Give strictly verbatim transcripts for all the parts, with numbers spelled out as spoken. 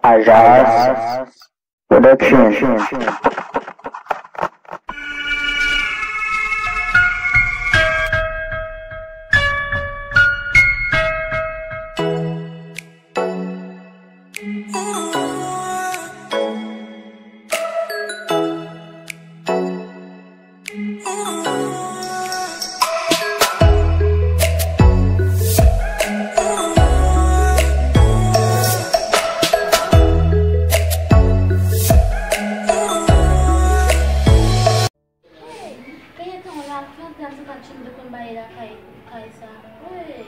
Ajas Production. Hey, genyen tan w la, fè yon tan se pa tchoum te konn bay lakay, kay sa. Hey,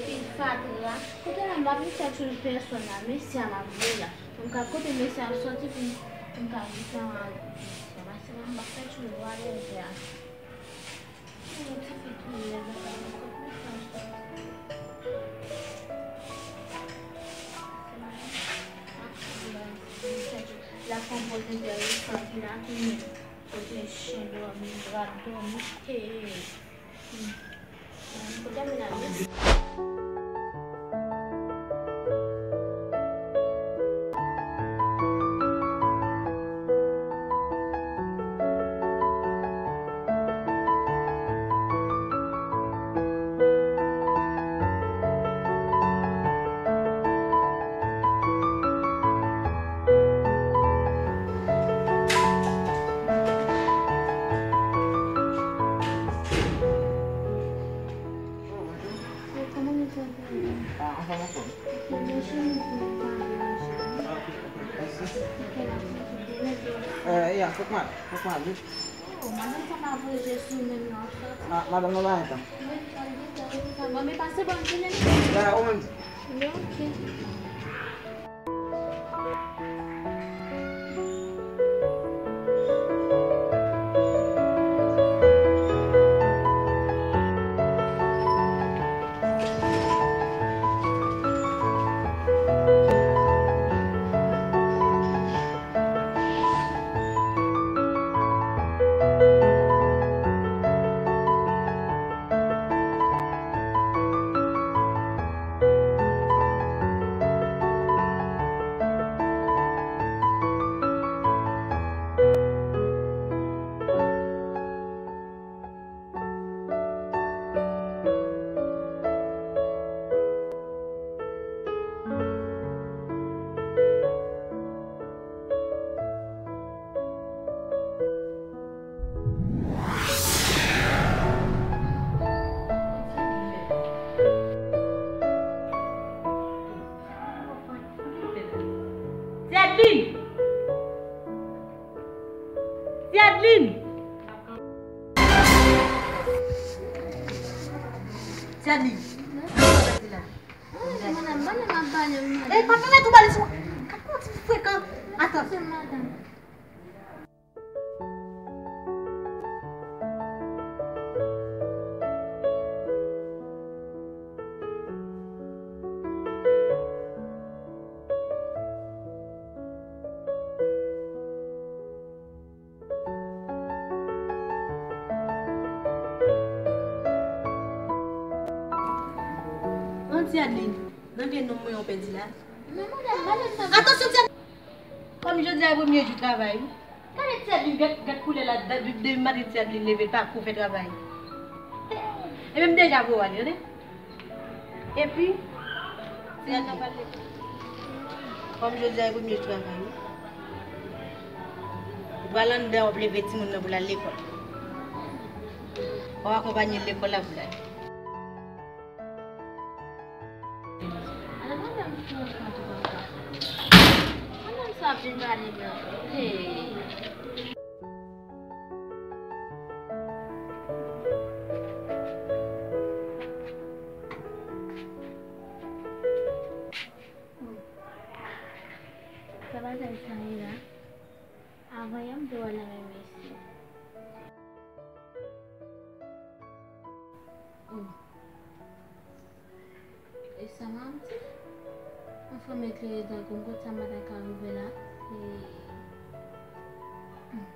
epi fatra. Kote la, m pa vin fè tchoul pèsòn la, mesye a m ap voye la. Pou m ka kote mesye a ap sòti pou m, pou m ka vin fè yon al. Mesye a, m pa fè tchoul vwa lèzè a. Yon ti fi tou lèzè a, m pa fè tchoul. La konpoze de resanti la tounen. Kote chen dòmi, dra dòmi. Hey. Hmm. Kote mwen ale? Kòman nou fè pou... Ah, anfòm, anfòm. Mwen cheri pou nou pale ansanm. Ok, ok. Mèsi. Ok, la, ok, mèsi. Eh, ya, fòk m al, fòk m al, wi. Oh, madanm sa pa voye je sou menm nan, sa. Ma-, madanm nan pa gen tan. Wi, sa, wi, sa, wi, sa. Bon, men pase bòn jounen. Ya, ou menm tou. Wi, ok. Ti Adeline! Ti Adeline! Ti Adeline! Madanm, ban m ap pale, madanm. Ey, pa pale tou, pale sou. Gad kòman ti fi frekan. Atann. An, Ti Adeline, nan vye nonm mwen ou pèdi la. Men madanm, madanm, madanm. Atansyon, Ti Adeline! Kòm jodi a e premye jou travay, wi. Gade Ti Adeline, gad, gad koulè la, da-, de, depi maten Ti Adeline leve, l pa kou fè travay. E menm deja voye ale, tande. Epi, Ti Adeline, kòm jodi a e premye jou travay, wi. Ou pral anndan, w ap leve timoun nan pou l al lekòl. W ap akonpanye l lekòl la pou l ale. Ala madanm sa ankò tou papa. Madanm sa ap vin pale m la. Hey. Sa bagay sa ye la. Avan yè m te wè l nan men mesye. Oh. E sa m ap di? Anfen, m eklere dan konn kot sa m pa ta ka rive la. E, hmm.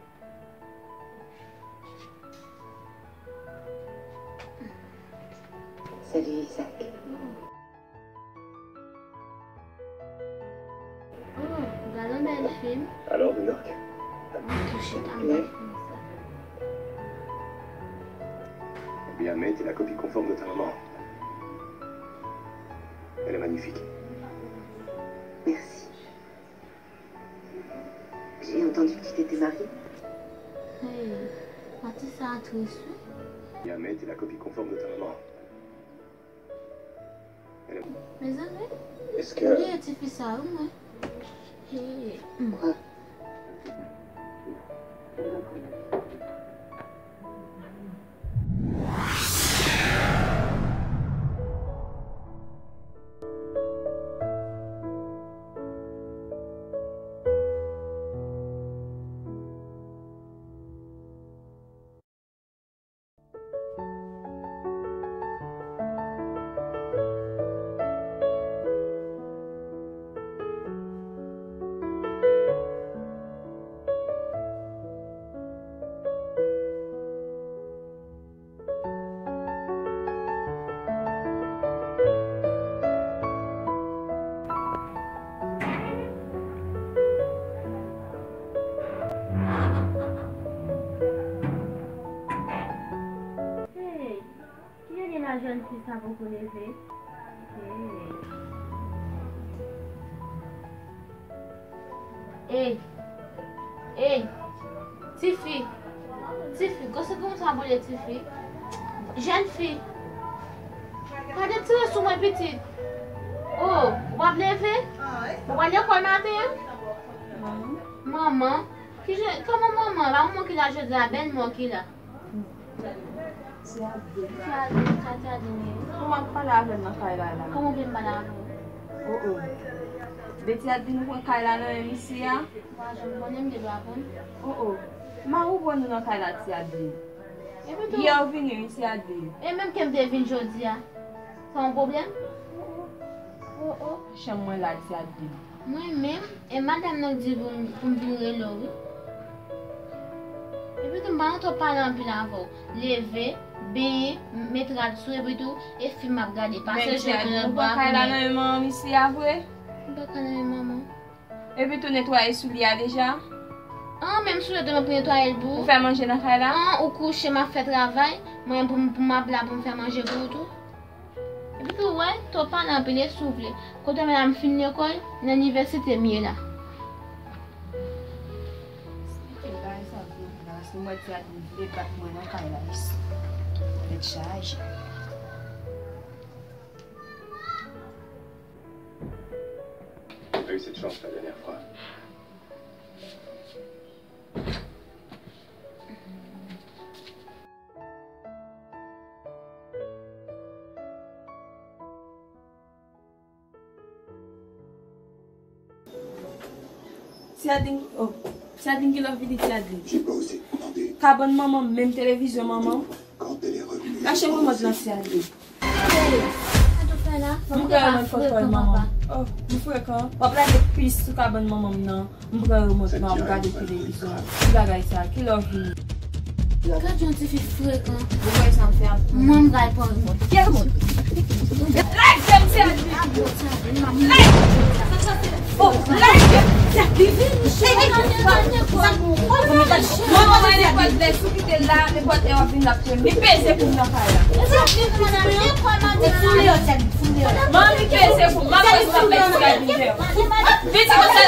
Salut, Isaac. Oh. Oh, Yon bèl fi. Alors, New York ? Mwen touche pa mal konsa. Eh bien, May était la copie conforme de ta maman. Elle est magnifique. Merci. J'ai entendu que tu t'étais mariée. Hey, pati sa a tris, wi. Eh bien, May était la copie conforme de ta maman. Mezanmi, m bliye tifi sa wi mwen. Hey. Hey, kilè gen la jèn fi sa poko leve? Hey. Ey! Ey! Tifi! Tifi! Gwo se kòman sa boule tifi? Jèn fi! Pa de tire sou mwen pitit! Oh! Ou p ap leve? Ou pral lekòl maten an? Manman! Ki jan, kòman manman? Pa manman ki la jodi a, bèlmè w ki la. Ti Adlin. Ti Adlin, sa Ti Adlin ye? Kòman w ap pale avè m nan kay la la? Kòman w vle m pale avè w? Oh, oh. De Ti Adlin ou pran kay la nan men misye a? Mwen janm konnen m gen dwa pran. Oh, oh. Mari w pran nou nan kay la, Ti Adlin. Epi tou, yè w vini, wi, Ti Adlin. E menm ke m te vin jodi a. Sa yon pwoblèm? Oh, oh. Chanm mwen la, Ti Adlin. Mwen menm, e madanm nan k di pou m, pou m vin rele w, wi. Epi tou, m pa nan twò pale anpil avè w. Leve, benyen, met rad sou, epi tou, e fim m ap gade. Pase jwe nan lòt bò a pou mwen. Ou pran kay la nan men manman misye a vre? M pran kay la nan men manman. Epi tou, netwaye soulye a deja? An, menm soulye tou mwen pou netwaye l pou ou. Ou fè manje nan kay la? An, ou kouche, m ap fè travay. Mwen, pou m, pou m ap la, pou m fè manje pou ou tou. Epi tou, wè, twò pale anpil, e si w vle. Kote w menm la, m fin lekòl, nan inivèsite m ye la. Mwen di a nou vle, paske mwen di a nou vle bat mwen nan kay la isi. Tèt chaje. J'ai pas eu cette chance la dernière fois. Ti Adlin, oh, Ti Adlin, kilè w vini, Ti Adlin? J'ai pas osé demander. Kabann manman m, menm televizyon manman m. Quand elle est revenue, j'ai pensé. Lache remòt lan, Ti Adlin. Hey, sa w fè la? Montre remòt kòkòy manman m. Oh, m frekan. W ap lage pis sou kabann manman m nan. M pran remòt lan, m gade televizyon. Ki bagay sa? Kilè w vini? Gad yon tifi frekan. Ou wè sa m fè a? Mwen m pral pran remòt. Ki remòt? Lage m, Ti Adlin! Lage! Oh, lage m! Ti Adlin, vini, cheri! Manman, wè nenpòt lè, si w kite la, nenpòt lè w ap vin la. Li peze pou m nan kay la. Manmi peze pou m, m ap peze pou m ap peze. Vin di konsa